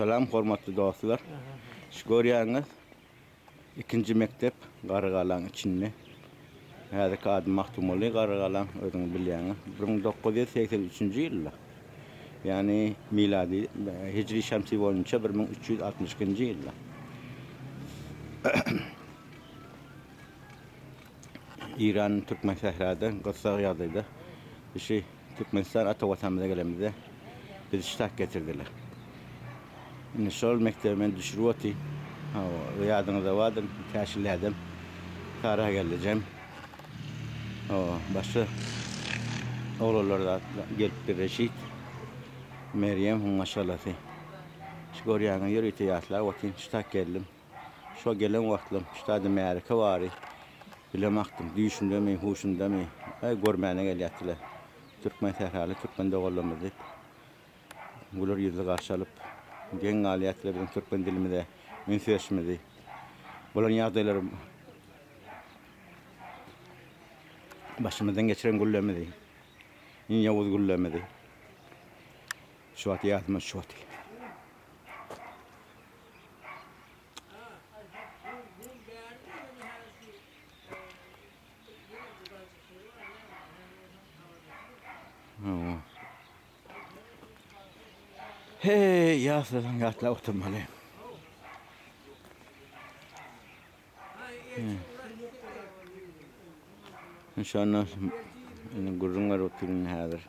Salam hormatly dostlar. Şu görýäňiz ikinji mekdep Garrygalaň içinde. Häzirki ady Magtymguly Garrygalaň özüňiz bilýäňiz. 1983-nji ýylda. Ýagny milady hijri şemsi boýunça 1362-nji ýylda. Iran Türkmen sährada gyssag ýagdaýda işi Türkmenistan ata watanymyza gelemizde bizi ştat getirdiler. Indi şol mekdebe men düşürip otyryn. Hawa, ýadyňyzda bardyr, Täşli dädem, Sara gelnejem. Hawa, başga oglanlar da gelipdir, Reşit, Merýem, oň maşgalasy. Şu görýäňiz ýörite ýatlap otyryn, ştat geldim. Şo gelen wagtlam ştada märeke bary bilemakdym. Düýşümdemi, huşumdamy, aý görmäne gelýärdiler. Türkmen sähraly türkmen doganlarymyz diýip, güler ýüzli garşy alyp, geň galýardylar biziň türkmen dilimize üns berşimizi. Bolan ýagdaýlary başymyzdan geçiren günlerimizi, iň ýowuz günlerimizi şu wagt ýadyma düşüp otyr. Hey, ýatlasaň ýatlap oturmaly. Şonda indi gürrüň berip otyryn häzir.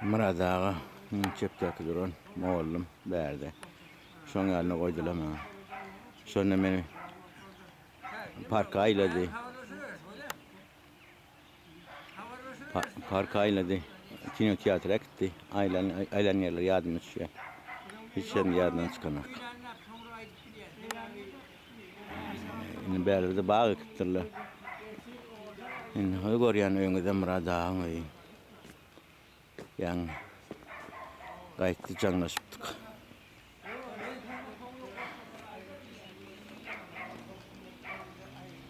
Myrat aga çepdäki duran mugallym bärde. Şoň ýanyna goýdular maňa. Şonda meni parka aýlady. Parka aýlady. Kino teatra gitdi. Aýlan aýlan ýerler ýadyma düşýär. Hiç hem ýadymdan çykanok. Indi bärde bag ekipdirler. Indi görýän öýüňizde Myrat agaň öýi. Ýaňy gaýtdy jaňlaşypdyk.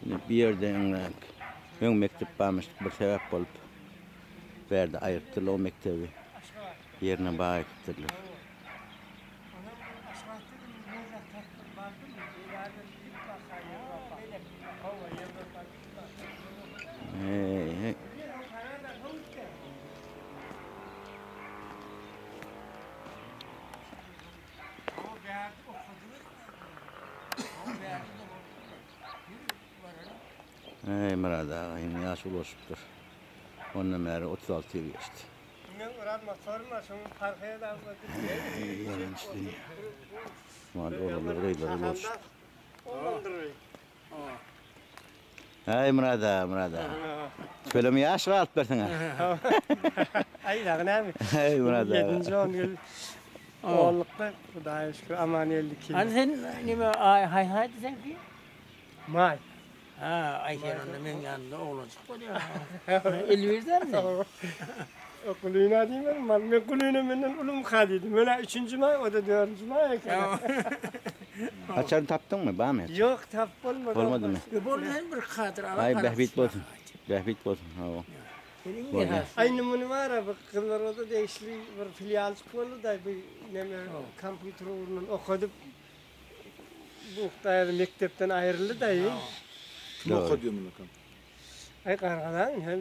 Indi bir ýerde öňräk öň mekdep barmyş bir sebäp bolup bärde aýrypdyrlar o mekdebi. Ýerine bag ekipdirler. Hey, hey. Hey Murad aga, indi ýaş ulaşypdyr. Ondan bäri 36 ýyl geçdi. Hey, ýalançy dünýä. Mal oglanlar gyzlar ulaşyp. Äý Myrat aga, Myrat aga. Tüweleme ýaş galyp bersiň-ä. Aý dagy näme? Äý Myrat aga. Ýedinji on ýyl onlukda Hudaýa şükür aman 52 ýyl. Hany sen neme aý haýsy aýdy seňki? Maý. Ha, aý sen onda meň ýanymda oglanjyk bolýaň. 51 dälmi sen? Gulina diýmedim, mal men Gulina menden ulumyka diýdim. Men-ä üçünji maý, o-da dördünji maý eken. Açaryny tapdyňmy, barmy hiç? Ýok, tapyp bolmady. Bolmadymy? E, boldy sen bir kadr ala. Aý, bähbit bolsun. Bähbit bolsun, hawa. Bolýar. Aý, indi muny bar-a, bu Gyzylarbada degişli bir filialçyk boldy-da, bu neme kompýuter ugrundan okadyp, bu Hudaýa mekdepden aýryldy-da. Kim okadýar muny kompýuter? Aý gargalaň hem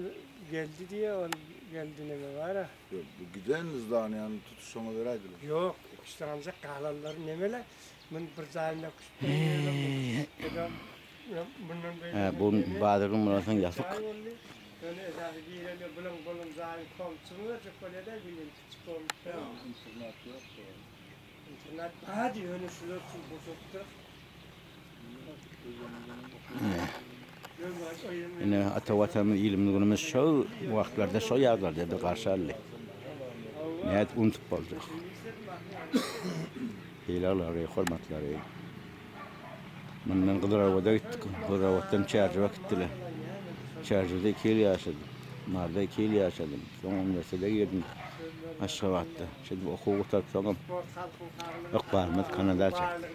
geldi diýýä ol geldi neme bara. Ýok bu giden zdanýany tutuş şoňa beräýdiler. Ýok iki sanjak galanlary nemele mun bir jaýynda Hä bu bazar gün bolansoň ýapyk. Ine, ata Watanymyz, ilimiz, günümiz şo wagtlarda, şo ýazlarda bizi garşy aldy. Nädip unudyp boljak? Sylaglary, hormatlary. Mundan Gyzylarbada gitdik. Gyzylarbaddan Çärjewe gitdiler. Çärjewde 2 ýyl ýaşadym. Maryda 2 ýyl ýaşadym. Soň uniwersitete girdim Aşgabatda. Şeýdip okuw gutaryp soňam ykbalymyz Kanada çekdi.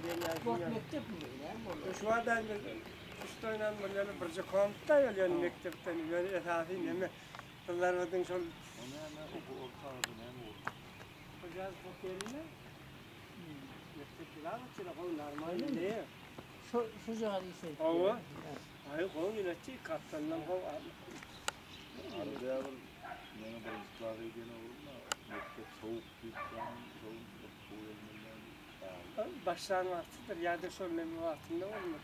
Mekdep gülap otyr, gowy normal indi. Şu şujagaz işe. Hawa. Aý gowy ýönetdi, kaptandan gowy. Arada bir meni birinji klasa giden oglum-da, mekdep sowuk diýip, sowuk okuw gelmeli. Başlan wagtydyr ýa-da şol neme wagtynda bolmaly.